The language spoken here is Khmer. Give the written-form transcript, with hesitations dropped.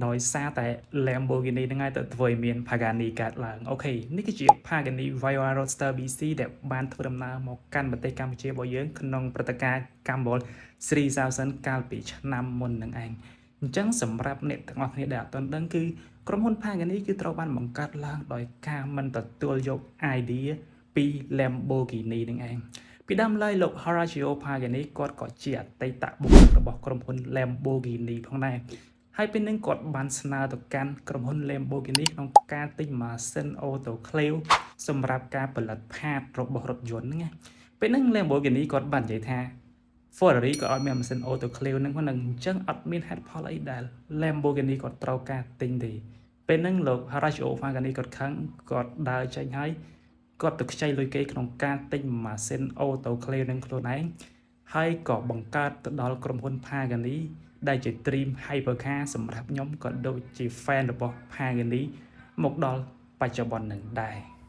ដោយសារតែ Lamborghini ហ្នឹងហើយទៅធ្វើឲ្យមាន Pagani កើតឡើង OK នេះគឺជា Pagani Huayra Roadster BC ដែលបានធ្វើដំណើរមកកាន់ប្រទេសកម្ពុជារបស់យើងក្នុងព្រឹត្តិការណ៍ Gumball 3000កាលពីឆ្នាំមុននឹងឯងអញ្ចឹងសម្រាប់អ្នកទាំងអស់គ្នាដែលអត់ទាន់ដឹងគឺក្រុមហ៊ុន Pagani គឺត្រូវបានបង្កើតឡើងដោយការមិនទទួលយក idea ពី Lamborghini នឹងឯងពីដើមឡើយលោក Horacio Pagani គាត់ក៏ជាអតីតបុគ្គលិករបស់ក្រុមហ៊ុន Lamborghini ផងដែរហើយពេលហ្នឹងគាត់បានស្នើទៅកាន់ក្រុមហ៊ុន Lamborghini ក្នុងការទិញម៉ាស៊ីន autoclave សម្រាប់ការផលិត part របស់រថយន្តហ្នឹងណាពេលហ្នឹង Lamborghini គាត់បាននិយាយថា Ferrari ក៏អត់មានម៉ាស៊ីន autoclave ហ្នឹងផងនឹងអញ្ចឹងអត់មានហេតុផលអីដែល Lamborghini គាត់ត្រូវការទិញទេពេលហ្នឹងលោក Horacio Pagani គាត់ខឹងគាត់ដើរចេញហើយគាត់ទៅខ្ចីលុយគេក្នុងការទិញម៉ាស៊ីន autoclave នឹងខ្លួនឯងហើយក៏បង្កើតទៅដល់ក្រុមហ៊ុន Pagani ដែលជា Dream Hypercar សម្រាប់ខ្ញុំក៏ដូចជា fan របស់ Pagani មកដល់បច្ចុប្បន្ននឹងដែរ។